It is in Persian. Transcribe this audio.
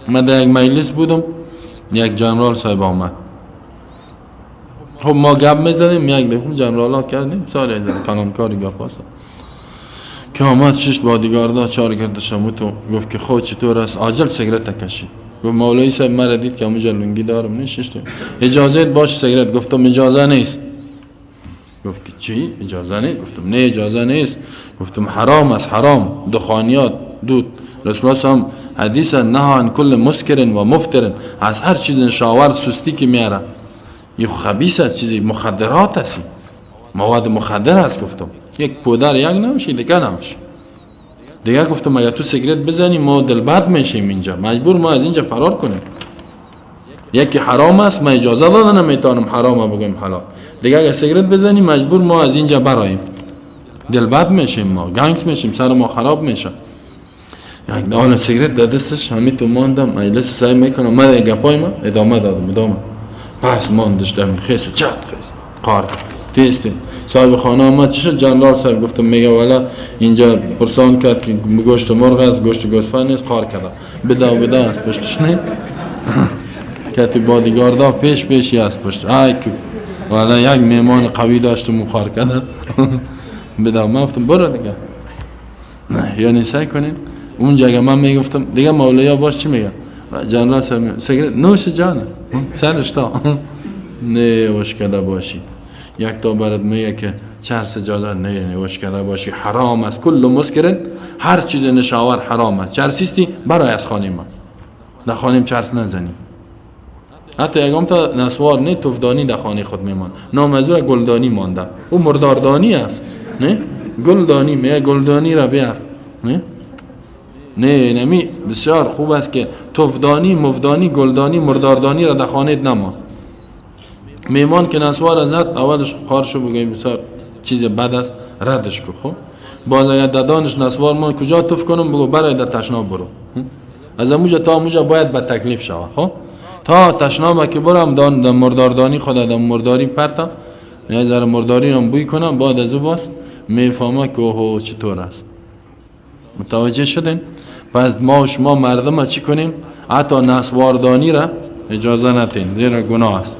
من در یک مجلس بودم، یک جنرال صاحب آمد. خب ما گپ میزنیم، یک دفعه جنرال ها کردیم ساری از کلانکاری گپ هست که آمد شش بادیگاردا چهار کرد شموتو گفت که خود چطور است؟ عاجل سیگرت کشید. گفت مولوی صاحب مرا دید که همونجا لنگی دارم نششت، اجازه باش سیگرت؟ گفتم اجازه نیست. گفت که چی اجازه نیست؟ گفتم نه اجازه نیست. گفتم حرام است، حرام، دخانیات، دود. رسول الله هم حدیث نهی عن کل مسکر و مفتر، از هر چیز نشاور سستی که میاره، یه خبیث است، چیزی مخدرات است، مواد مخدر است. گفتم یک پودر یک نمیشه دیگه نمیشه دیگه. گفتم اگر تو سیگرت بزنی ما دلبد میشیم اینجا، مجبور ما از اینجا فرار کنیم. یکی حرام است، ما اجازه داده نمیتونم حرام بگم حلال. دیگه اگر سیگرت بزنی مجبور ما از اینجا براییم، دلبد میشیم، ما گنگس میشیم، سر ما خراب میشه. یک دانه سیگرت در دستش همین تو ماندم مجلس سعی میکنم من دیگه گپای ما ادامه دادم ادامه. پس ماندش دم خیس و چت خیس قار تیز تیز. صاحب خانه آمد، چی شد جنرال صاحب؟ گفتم میگه والا اینجا پرسان کرد که گوشت مرغ است، گوشت گوسفند نیست، قار کرده بده و بده از پشتش نه کتی بادیگاردا پیش پیشی از پشت ای که والا یک میمان قوی داشتم و قار کرده بده. من گفتم برو دیگه. نه یعنی سعی کنین اونجا اگه من میگفتم دیگه مولیا باش چی میگه جنرال صاحب؟ سیگرت نوش جانه سرش تا نه وش کرده باشی. یک تا برات میگه که چرس اجازه نه، نه وش کرده باشی، حرام است. کل مسکر، هر چیز نشاور حرام است. چرسیستی برای از خانه ما، در خانه چرس نزنی. حتی یکم تا نسوار نه تفدانی در خانه خود میمان، نام از او گلدانی مانده، او مرداردانی است. نه گلدانی میگه گلدانی را بیار. نه نه نمی بسیار خوب است که تفدانی مفدانی گلدانی مرداردانی را در خانه نمان. میمان که نسوار زد اولش خارشو بگویم بسیار چیز بد است، ردش کو. خب باز اگر ددانش نسوار ما کجا تف کنم؟ بگو برای در تشناب برو، از اموجا تا اموجا باید به تکلیف شود. خب تا تشناب که برم دان در مرداردانی خود در مرداری پرتم یه ذره مرداری هم بوی کنم، بعد از او باز میفهمه که اوه چطور است. متوجه شدین؟ پس ما و شما مردم چی کنیم؟ حتی نسواردانی را اجازه ندین، زیرا گناه است.